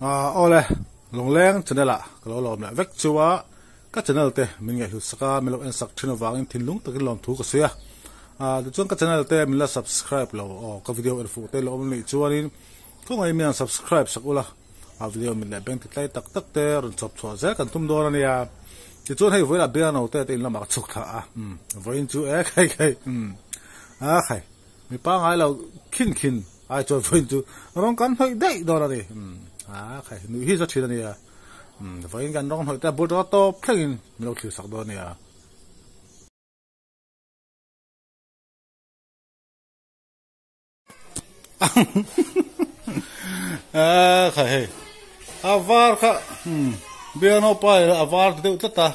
Awle, Lungleng channel ah ka lo lawm leh vek chu a, ka channel te min ngaihhlut sak a, min lo en sak thin avangin thinlung takin lawmthu ka sawi a. Tichuan ka channel te min la subscribe lo aw, ka video en fuh te lo awm anih chuanin khawngaih min han subscribe sak ula, a video mit leh beng ti tlai tak tak te rawn chawp chhuah zel kan tum dawn a nia. Tichuan hei vawilah biangno te te in lamah ka chhuk thla a, vawiin chu e khai khai, a khai. Mi pangai lo khin khin ai chuan vawiin chu rawng kan hnawih daih dawn a ni. A khai nuih hi za thin a nia. Vawiin kan rawng hnawih te a bul tawk tawp thlengin min lo thlir sak dawn a nia. A khai hei a var kha biangno pa a var ti deuh tlat a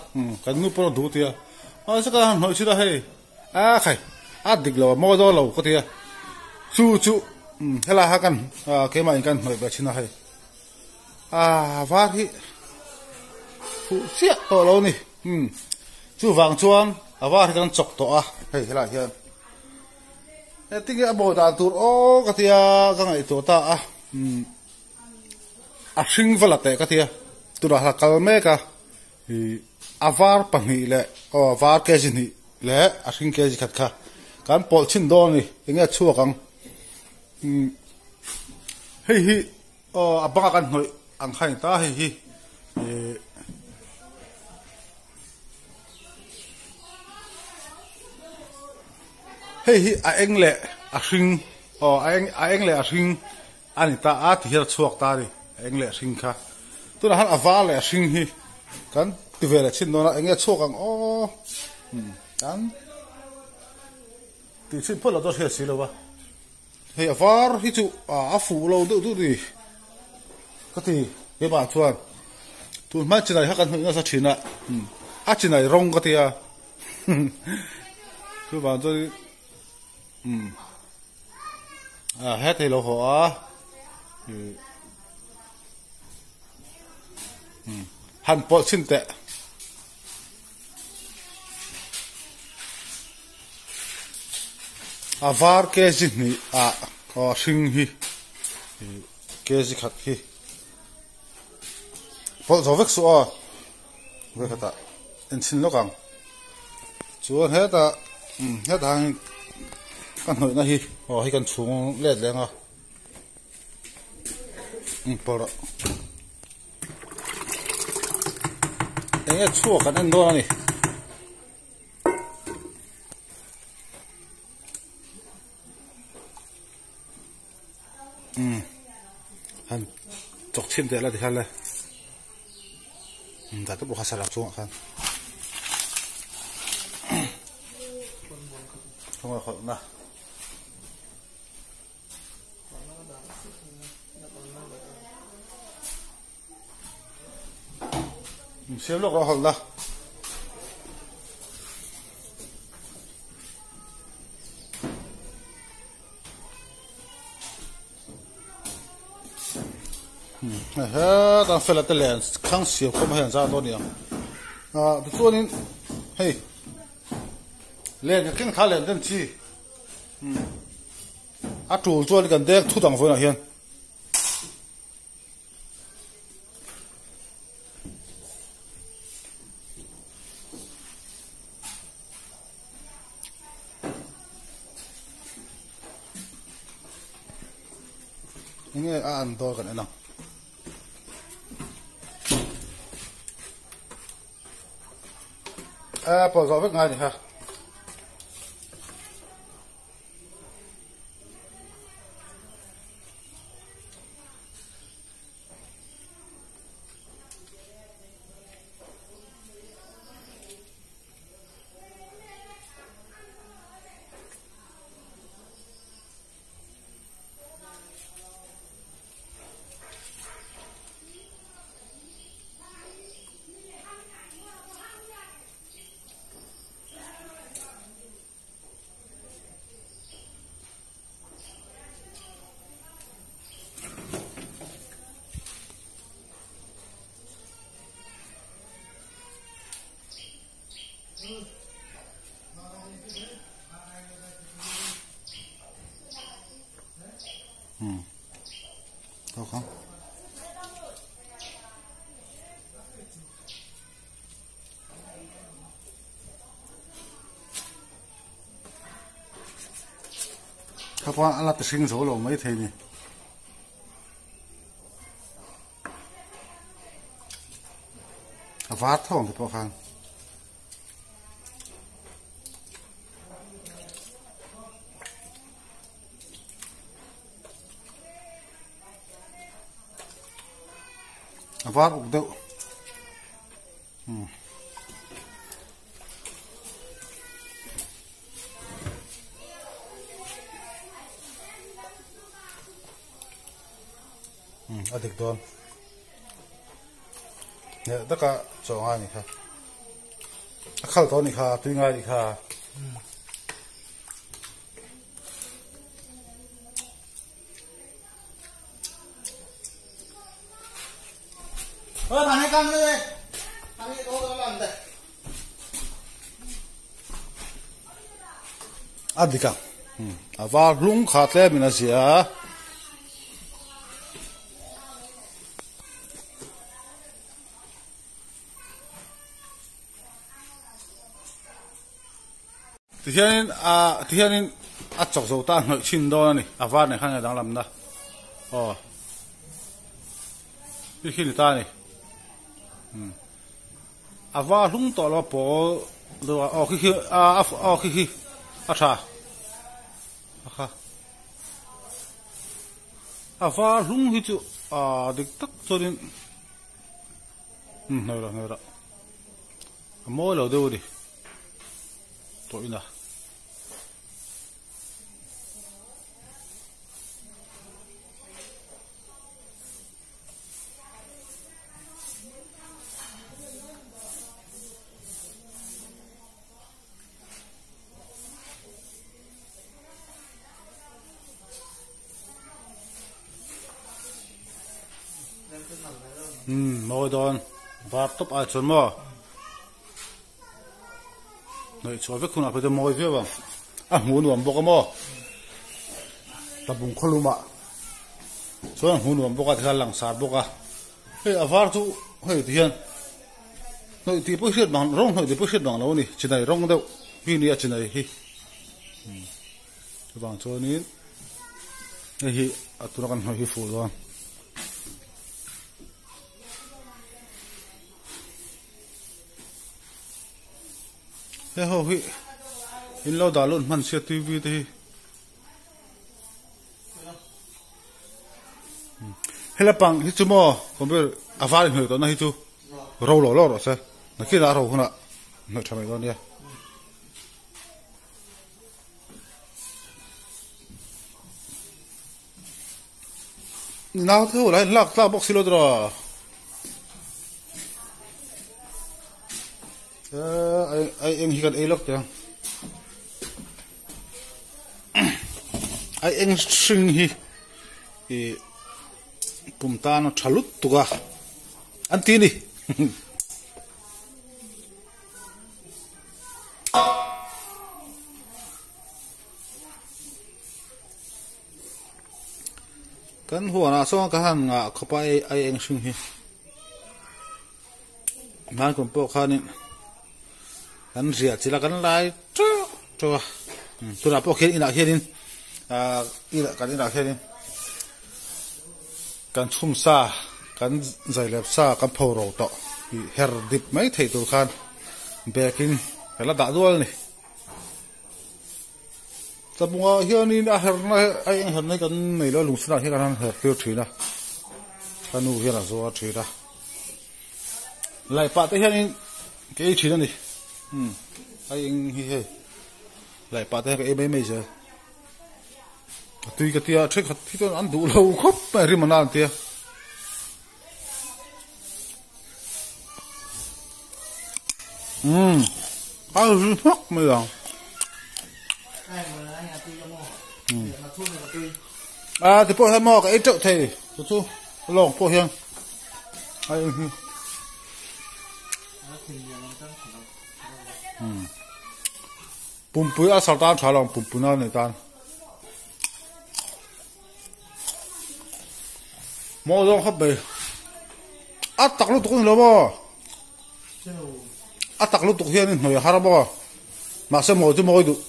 kan nu pawh a duh tia mahse ka han hnawih chhin a hei. A khai, a dik lo a mawi dawn lo ka ti a, chu chu helai kha kan keimah in kan hnawih ve thin a hei, a var hi fuh chiah tawh lo a ni, chuvang chuan a var hi kan chawk tawh a hei helai hian engtin nge a mawi dan tur aw ka ti a ka ngaihtuah ta a, a hring va la teh ka ti a, tunah khan a kal mek a. Ih a var pahnih leh aw a var kg hnih leh a hring kg khat kha kan pawlh chhin dawn a ni enge a chhuak ang umm hei hi aw a banga kan hnawih ang kha a ni ta hei hi ih hei hi a eng leh a hring aw a eng a eng leh a hring a ni ta a ti hian a chhuak ta a ni a eng leh a hring kha tunah hian a var leh a hring hi kan ti ve leh chhin dawn a eng nge a chhuak ang aw kan tih chhin phawt lo chu a hriat si lo va hei a var hi chu a fuh lo deuh deuh a ni ka ti keimah chuan tun hma chinai kha kan hmuh nasa thin a a chinai rawng ka ti a chuvang chuan umm ah heti lo haw a ih umm han pawlh chhin teh a var kg hnih ah aw a hring hi ih kg khat hi pawlh zo vek suh aw vekhatah en chhin lawk ang chuan hetah umm hetah hian ka hnawih na hi aw hei kan chhung let leh ang a umm pawh rawh eng nge chhuak kan en dawn a ni. Umm han chawk chhin teh la ti khan le umm dah te pawh kha sarap chungah khan khawngaih hawlh na siam lawk rawh hawlh na. Heta fela te len khang siam khawm hian zan dawn ni ang ah tichuanin hei len ka keng thla len den chi a tul chuan kan dek thut ang vawiinah hian. Enge a an dawl kan en ang. A pawh zawh vek ngai ni kha. pawh a la ti hring zo lo mai thei ni. A var tho ang te pawh khan. A var uk deuh. A dik dawn hne taka chaw ngai ni kha a khal tawh ni kha tui ngai ni kha. A dik a a var hlung kha tlem in a zia a. Tihianin ah tihianin a chawk zo ta a hnawih chhin dawn a ni a var nen khan a danglamna aw hi khi ni ta a ni a var hlung tawh lo a pawl deuh a aw khi khi ah aw khi khi a tha a kha a var hlung hi chu ah dik tak chuanin hnawih rawh hnawih rawh. A mawi lo deuh a ni tawh ina. Umm mawi dawn var tawp ai chuan maw hnawih chhuah vek hunah pawh chuan mawi viau ang a hmuh nuam bawk a maw tlabung khawlumah chuan a hmuh nuam bawk a tikhan langsar bawk a hei a var chu hei ti hian hnawih tih pawh hriat bang rawng hnawih tih pawh hriat bang lo a ni chinai rawng deuh hi nia chinai hi chuvang chuanin hei hi a tuna kan hnawih hi fuh dawn. He ho hi in lo dah lut hman sia tv te hi hela pang hi chu maw computer a var in hnawih tawh na hi chu ro lo lo rawh se nakin ah ro hunah hnawih tha mai dawn nia. Nau te ho lah hian lak tlak bawk si lo tawh ai eng hi kan ei lawk teh ang ai eng hring hi ih pum tan a tha lut tuk a an ti a ni. Kan huanah chuan ka han ngah khawp a ai eng hring hi hmankum pawh khanin kan riah chilh a kan lai teuh teuh a tunah pawh khian inah hianin ah kan inah hianin kan chhum sa kan zai lep sa kan pho ro tawh ih her dip mai theih tur khan bag in ka la dah dual a ni. Tlabungah hianin a herna a eng herna hi kan nei lo a lungchhinah hian kan han her tir thin a ka nu hian a zuar thin a laih pah te hianin ka ei thin a ni umm a eng hi hei laih pah te hian ka ei mai mai zel a tui ka tia thenkhat hi chuan an duh lo khawp mai rim an tia. Umm a ri hmak mai ang. A ti pawh hian maw ka ei teuh thei chu chu lawng pawh hian a eng hi. Umm pumpui a sar tan tha lo ang pumpui na nei tan. Maw zawng khawp mai. A tak lutuk a ni lo maw? A tak lutuk hian in hnawih a har a maw? Mahse mawi chu mawi duh.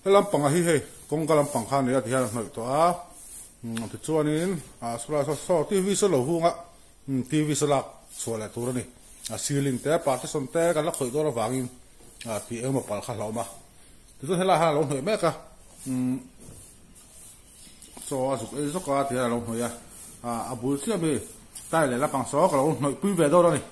Lampang a hi hei kawngka lampang kha nia ti hian a hnawih tawh a tichuanin saw tv saw lo hung a tv saw lak chhuah leh tur a ni a ceiling te partition te kan la khawih dawn avangin tih engemaw palh kha hlauhawm a tichuan helai hian a lo hnawih mek a chaw a zuk ei zawk a ti hian a lo hnawih a a bul chiah mi tile leh lampang saw ka lo hnawih pui ve dawn a ni.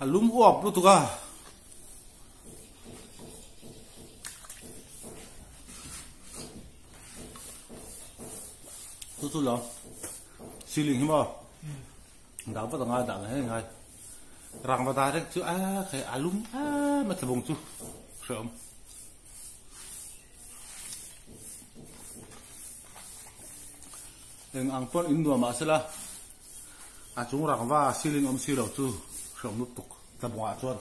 A lum uap lutuk a. Chu chu lo ceiling hi maw dah vat a ngai dah ngei ngai rangva direct chu a khai a lum em a tlabung chu hreawm. Eng ang pawn in nuam ah sela a chung rangva ceiling awm si lo chu hreawm lutuk tlabung ah chuan.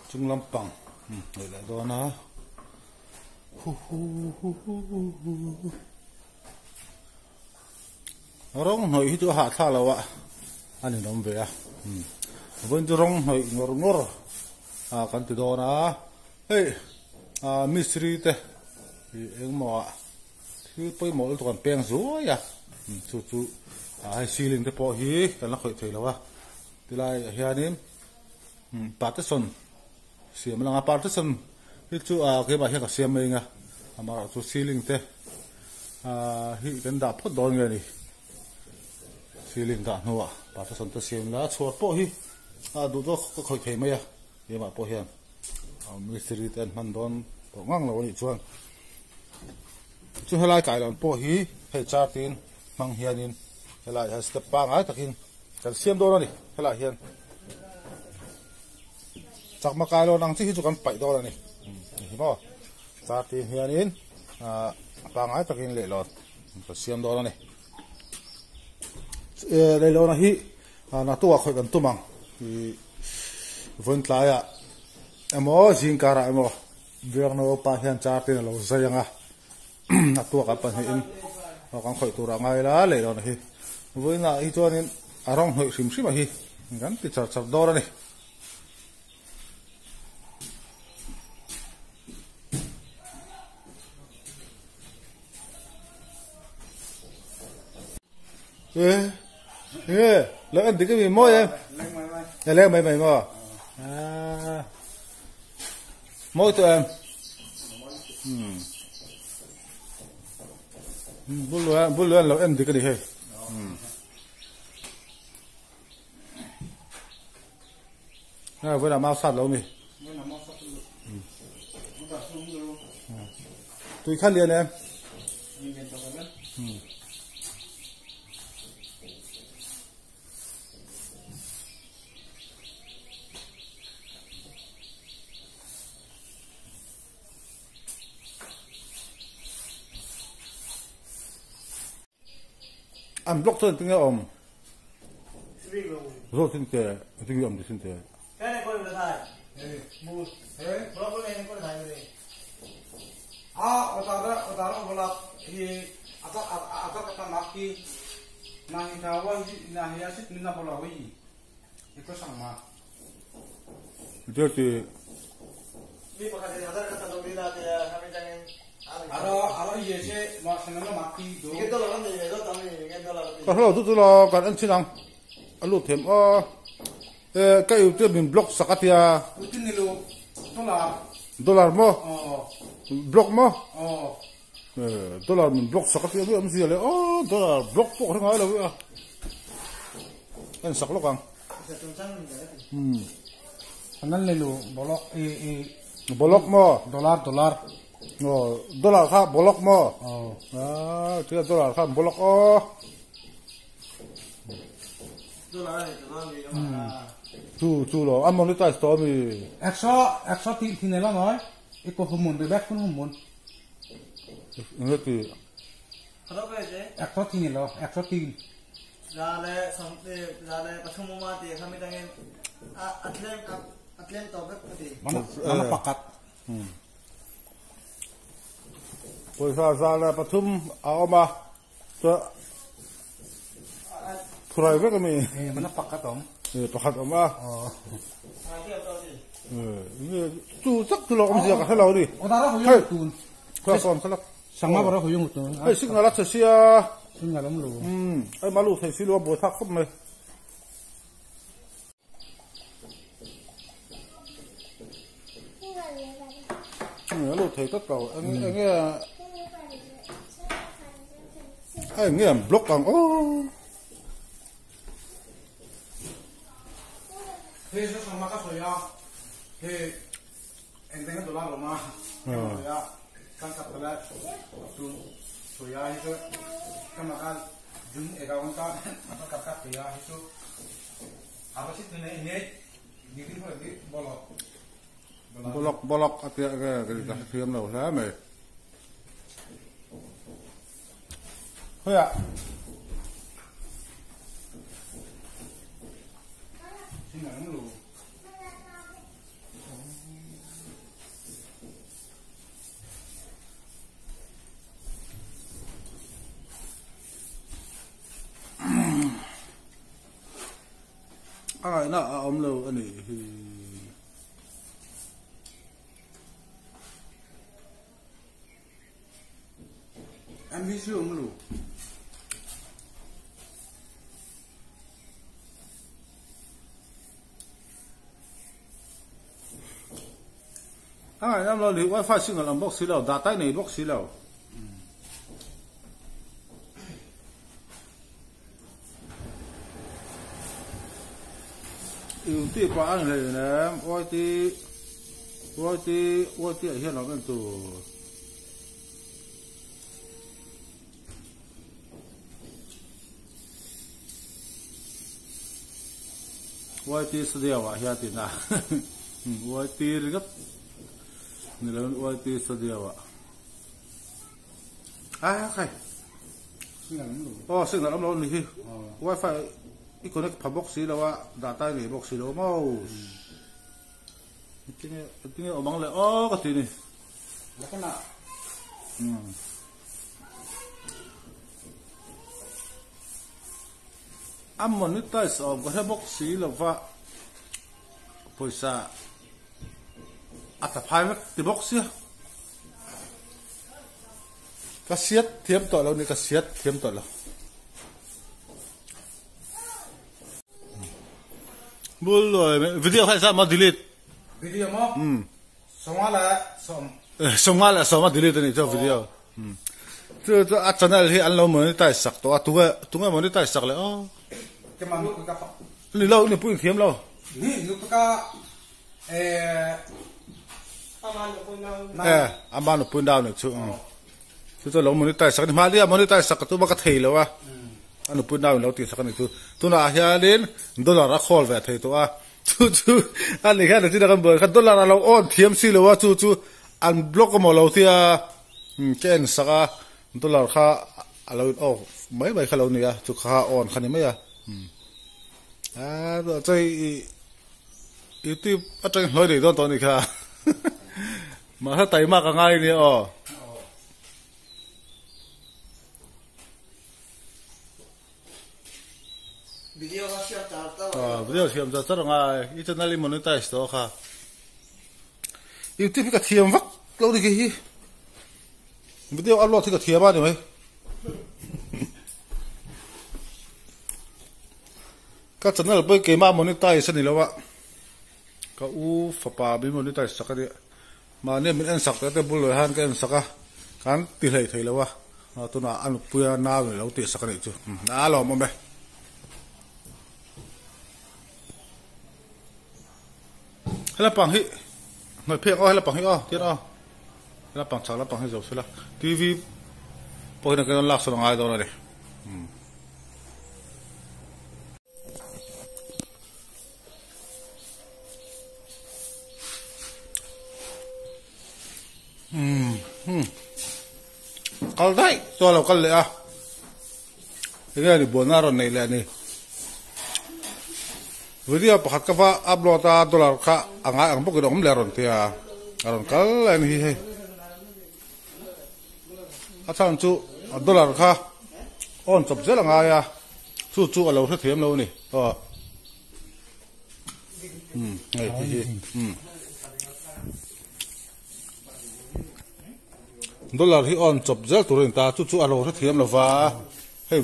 Chung lampang hmuh leh dawn a huhuhuhuhu rawng hnawih hi chu a hahthlak loh a a ninawm ve a vawiin chu rawng hnawih ngawr ngawr ah kan ti dawn a hei ah mistri te ih engmaw ah thil pawimawh lutuk an peng zuai a chu chu ah hei ceiling te pawh hi kan la khawih thei lo a tilai ah hianin partition siam a lang a partition hi chu ah keimah hian ka siam mai ang a amaherawhchu ceiling te ah hi kan dah phawt dawn nge ni ceiling dah hnuah partition te siam ila chhuat pawh hi ah duh tawk ka khawih thei mai a keimah pawh hian mistiri te an hman dawn tawh ngang lo anih chuan chu helai kailawn pawh hi hei char tin hmang hianin helai hian step pangai takin kan siam dawn a ni helai hian chakma kailawn ang chi hi chu kan paih dawn a ni hi maw char tin hianin ah pangai takin leihlawn kan siam dawn a ni leihlawn hi naktukah khawih kan tum ang ih vawiin tlaiah emaw zing karah emaw biak naupa hian char tin a lo zai ang a naktuak ah pahnihin kan khawih tur a ngai la leihlawn hi vawiin ah hi chuanin a rawng hnawih hrim hrim a hi kan ti char char dawn a ni. E e lo en dik mi mawi em e leng mai mai maw a mawi tawh em um bul bul lo en dik ani hei um a vawiinah mau sat lo mi tui kha lian em an block chuan tinge awm Zawt sin te tinge awm ti sin te. Dirty. Ka hlo chu chu lo kan en chin ang a lut them aw e ka eu te min block sak a tia dollar maw block maw e dollar min block sak a tia mi awmzia le aw dollar block pawh ka hre ngai lo a en sak lawk ang. Bolok maw? Dollar dollar. Aw dollar kha bolok maw? Aw. Ah tia dollar kha bolok aw. Chu chu lo a monetize tawh ami. Ekso ekso ti thin ela noi. Iko humun ri bek hun humun. Enge ti? Ekso tin elo ekso tin. Mana pakat. Pawisa 103 a awm a, chuan thurai vek a mi. Mana pakhat awm. Pakhat awm a. Chu tak chu lo awmzia ka hre lo a ni. Hei, khawi sawn kha lak. Sangma bara hawi ngut a. Hei signal a chhe sia. Signal awm lo. Hei malu thei si lo a buai thlak khawp mai. A lut thei tlat lo eng enge a eng nge an block ang aw. Hei chu sangma ka sawi a hei eng teng a dollar awm a ka sawi a kan kap ta la tun sawi a hi chu ka maka jun account ka kap kap thei a hi chu Bolok bolok a tia nge ka ti hrethiam lo hle mai. Khawiah. A ngaihna a awm lo a nih hi. MVC awm lo. A ngaihna awm lo a nih hi. Wifi signal awm bawk si lo, data i nei bawk si lo. Youtube ah an hlei nem YT YT YT ah hian awm en tur. YT studio ah hian tina YT ringawt ni lo in YT studio ah. A khai. Aw signal awm lo ni hi. Wifi i connect pha bawk si lo a, data i nei bawk si lo maw. Tinge tinge awm ang le aw ka ti ni. A monetize awm ka hre bawk si lo va pawisa a tla phai vek ti bawk sia. Ka siat thiam tawh lo ni ka siat thiam tawh lo. Bul video kha sa ma delete. Video mo? Songa la som. Songa la som a delete ani chu video. Chu chu a channel hi an lo monetize sak tawh a tunge tunge monetize sak le aw. Ke ma nu ka pa. Ni lo ni pui thiam lo. Ni nu ka eh Eh, ama nupui nau nei chu. Chu chu lo monetize sak a ni. Mahni a monetize sak ka tum a ka thei lo a. A nupui nau in lo tih sak a ni chu. Tunah hianin dollar a khawl ve thei tawh a. Chu chu a ni hian engtin a kan buai kha dollar a lo on thiam si lo a chu chu an block emaw lo tia ka en sak a dollar kha a lo in off mai mai kha lo ni a chu kha on kha ni mai a. A chei YouTube atangin hlawi nei dawn tawh a ni kha mahse taima ka ngai nia aw. Video ka siam char char a. Video siam char char angai i channel i monetize tawh kha. YouTube hi ka thiam vak lo ni khi hi. Video upload hi ka thiam a ni mai. Ka channel pawh hi keimah monetize a ni lo a, ka u fapa min monetize sak a nia, mahni min en sak teh te bul leh han ka en sak a, kan ti hlei thei lo a, tunah a nupuia nau in lo tih sak a nih chu, a lawmawm e. Hela pang hi hnuai phek aw hela pang hi aw tian aw hela pang chhak lampang hi zo sela TV pawh hian kan lak sawn a ngai dawn a ni. Kal daih chuan a lo kal leh a enge ni buaina a rawn neih leh a ni video pakhat ka va upload a dollar kha a ngai ang bawkin a awm leh a rawn ti a a rawn kal leh a ni hi hei. A chhan chu dollar kha on chawp zel a ngai a, chu chu a lo hrethiam lo a ni. Aw. Umm hei ti hi umm. Dollar hi on chawp zel tur a ni ta, chu chu a lo hrethiam lo va, hei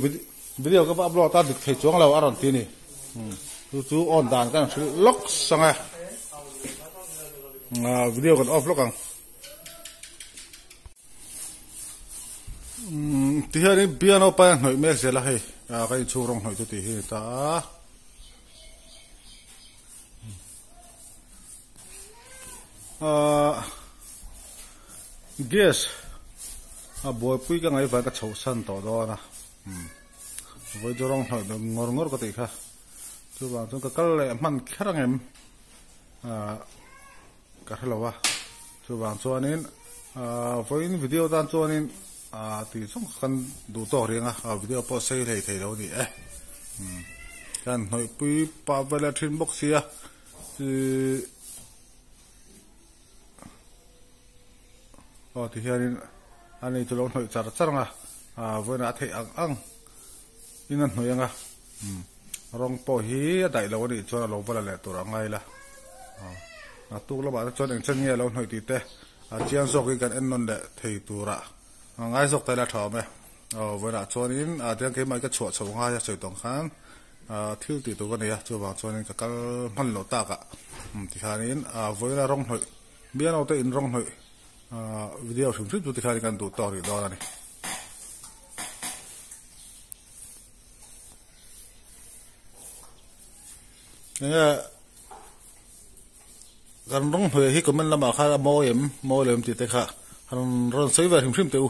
video ka va upload a dik thei chuang lo a rawn ti a ni. Umm chu chu on dan kan hrilh lawk sang e. Video kan off lawk ang. Umm ti hianin piano paia hnawih mek zel a hei ka inchhung rawng hnawih chu tih hi a ni ta a. Ahh gas a buaipui ka ngaih vang ka chhoh san tawh dawn a umm vawi chu rawng hnawih ngawr ngawr ka tih kha chuvang chuan ka kal leh hman kher ang em ahh. Ka hre lo a, chuvang chuanin vawiin video tan chuanin tih zawng kha kan duh tawk reng a, video pawh sei hlei thei lo a ni e. Kan hnawihpui pah vel a thin bawk sia, aw ti hianin a ni chu lo hnawih char char ang a, vawiinah a theih ang ang in a hnawih ang a. Rawng pawh hi a daih lo a nih chuan a lo va la leh tur a ngai la. A tuk lamah te chuan eng chen nge a lo hnawih tih te a chiang zawkin kan en nawn leh thei tura a ngai zawk ta ila tha awm e. Aw vawiinah chuanin a tiang keimah hi ka chhuah chho ngai a sawi tawng khan thil tih tur ka nei a chuvang chuanin ka kal hman loh takah tikhanin vawiina rawng hnawih biang lo te in rawng hnawih video hrim hrim chu tikhanin kan duh tawk rih dawn a ni. Enge kan rawng hnuai hi comment lamah khan a mawi em mawi lo em tih te kha han rawn sawi ve hrim hrim teh u.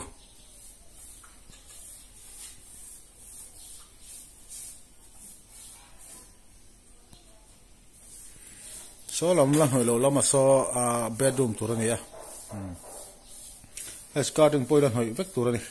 Saw lam la hnawih loh lama saw ah bedroom tur a ni a hei skirting pawh hi la hnawih vek tur a ni.